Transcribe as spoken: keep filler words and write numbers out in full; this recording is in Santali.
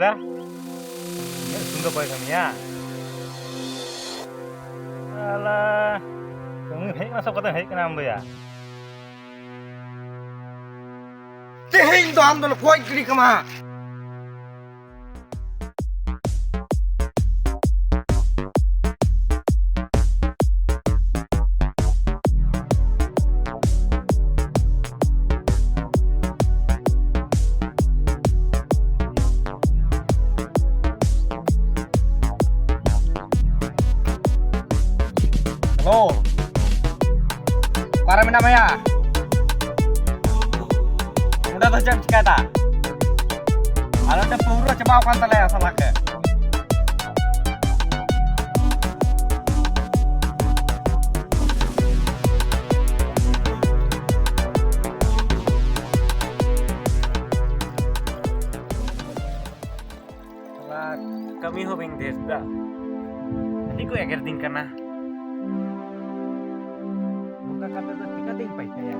ᱫᱟ, ᱤᱧᱟᱹᱜ ᱥᱤᱢ ᱫᱚ ᱚᱠᱚᱭ ᱠᱟᱹᱢᱤᱭᱟ? ᱟᱞᱟ, ᱠᱟᱹᱢᱤ ᱦᱮᱡ ᱠᱟᱱᱟ, ᱥᱚᱵ ᱠᱟᱛᱮᱢ ᱦᱮᱡ ᱠᱟᱱᱟ ᱟᱢ ᱫᱚ ᱭᱟ᱾ ᱛᱮᱦᱮᱧ ᱫᱚ ᱟᱢ ᱫᱚᱞᱮ ᱜᱚᱡ ᱜᱤᱰᱤ ᱠᱟᱢᱟ᱾ ᱦᱮᱞᱳ, ᱚᱠᱟᱨᱮ ᱢᱮᱱᱟᱢᱟ ᱭᱟ? ᱚᱸᱰᱮ ᱫᱚ ᱪᱮᱫ ᱮᱢ ᱪᱤᱠᱟᱹᱭᱮᱫᱟ? ᱟᱞᱮ ᱫᱚ ᱯᱟᱹᱣᱨᱟᱹ ᱪᱟᱵᱟᱣ ᱟᱠᱟᱱ ᱛᱟᱞᱮᱭᱟ ᱥᱟᱞᱟ ᱠᱚ᱾ ᱥᱟᱞᱟ, ᱠᱟᱹᱢᱤ ᱦᱚᱸ ᱵᱟᱹᱧ ᱰᱷᱮᱨ ᱫᱟ᱾ ᱟᱹᱰᱤ ᱠᱚ ᱮᱜᱮᱨ ᱫᱤᱧ ᱠᱟᱱᱟ᱾ ᱱᱚᱝᱠᱟ ᱠᱟᱛᱮ ᱫᱚ ᱪᱤᱠᱟᱹᱛᱤᱧ ᱯᱟᱭᱥᱟᱭᱟ?